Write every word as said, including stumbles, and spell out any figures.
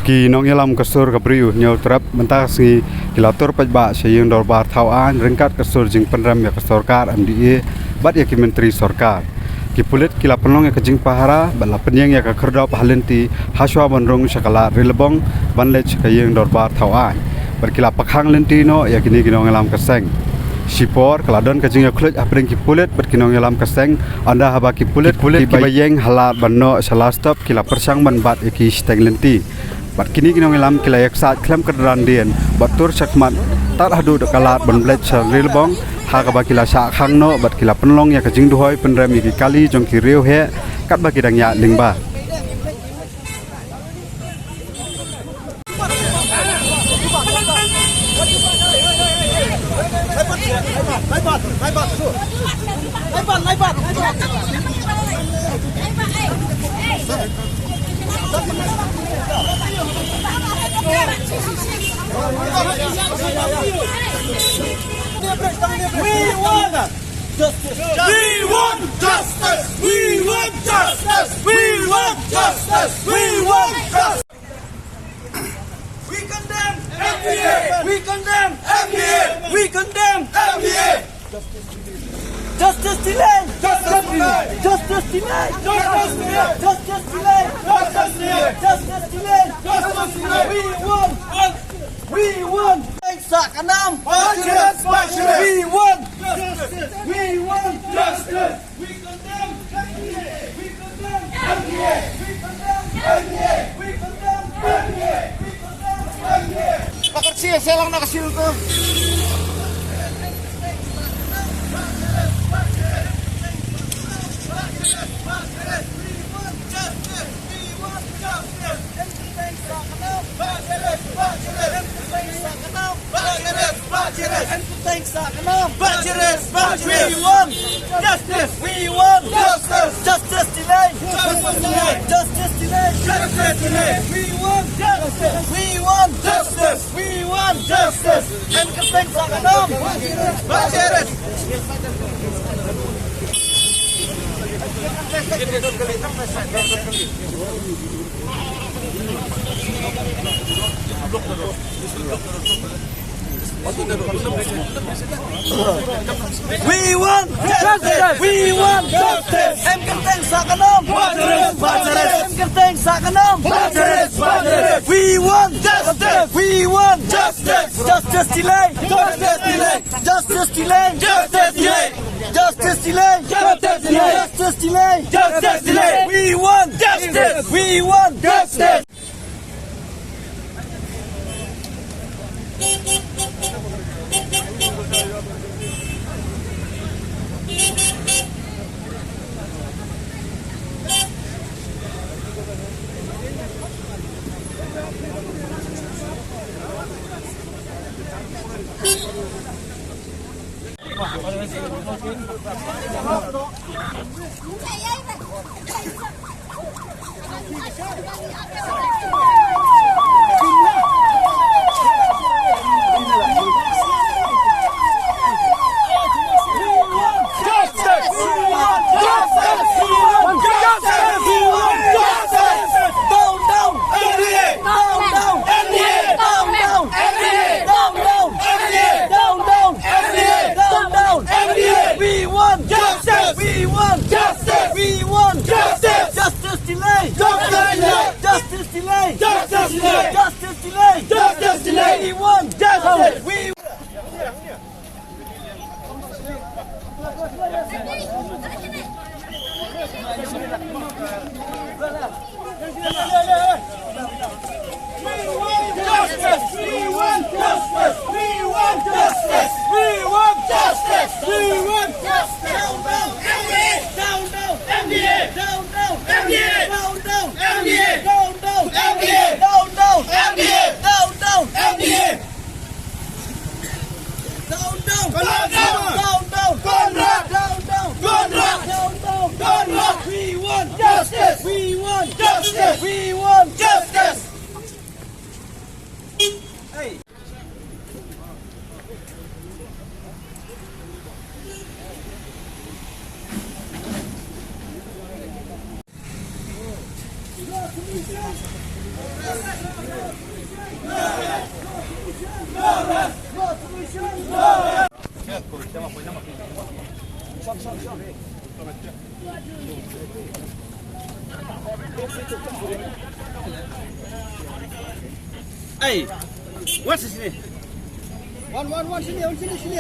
Ki nongïalam ka sur ka briew Hynñiewtrep mynta ka sngi ki la tur paidbah sha ïing dorbar thaw aiñ ryngkat ka sur jingpynrem ïa ka sorkar M D A bad ïa ki myntri sorkar. Ki pulit ki la pynlong ïa ka jingpahara bad la pynïeng ïa ka khyrdop ha lynti hashwa ban rung sha ka lad Rilbong ban leit sha ka ïing dorbar thaw aiñ. Bad ki la pakhang lynti noh ïa kine ki nongïalam ka seng. Shipor ka la don ka jingïakhluid hapdeng ki pulit bad ki nongïalam ka seng, ynda haba ki pulit, ki pulit kiba ïeng ha lad ban noh sha la stop ki la pyrshang ban bat ïa ki shiteng lynti. Bad kine ki nongïalam ki la ïaksaid khlem kyrdan dien bad tur shakhmat tad haduh da ka lad ban leit sha Rilbong, ha kaba ki la shah khang noh bad ki la pynlong ïa ka jingduhoi pynrem ïa ki kali jong ki riew heh katba ki dang ïaid lyngba. We want justice! We want justice! We want justice! We want justice! We want justice! We condemn M D A! We condemn M D A! We condemn M D A! Justice delay! Justice delay! Justice delay! Justice delay! Justice delay! Justice delay! Justice delay! We want! We want! Sa ka nam! Bachelet! Bachelet! We want! Justice! We want! Justice! We condemn M D A! We condemn M D A! We condemn M D A! We condemn M D A! We condemn M D A! Bakar si selang na kasil tu. We want justice. We want justice. Justice delay. Justice delay. Justice delay. Justice delay. We want justice. We want justice. We want justice. Em kyrteng sa ka nam. Bachelet. We want justice. We want justice. Em kyrteng sa ka nam. Bachelet. Bachelet. Em kyrteng sa ka nam. Bachelet. Bachelet. We want justice. We want justice. Justice delay. Justice delay. Justice delay. Justice delay. Justice delay. Justice delay. Justice delay. Justice delay. We want justice. We want justice. We want justice! We want justice! We want justice! Justice delay! Justice delay! Justice delay! Justice delay! Justice delay! Justice delay! We want justice! We Down, down! Conrad! Down, down! Conrad! Down, down! Conrad! Down, down! Conrad! We want justice! We want justice! We want justice! Hey! Hey, what's his name? One, one, one, sini, one, sini, sini.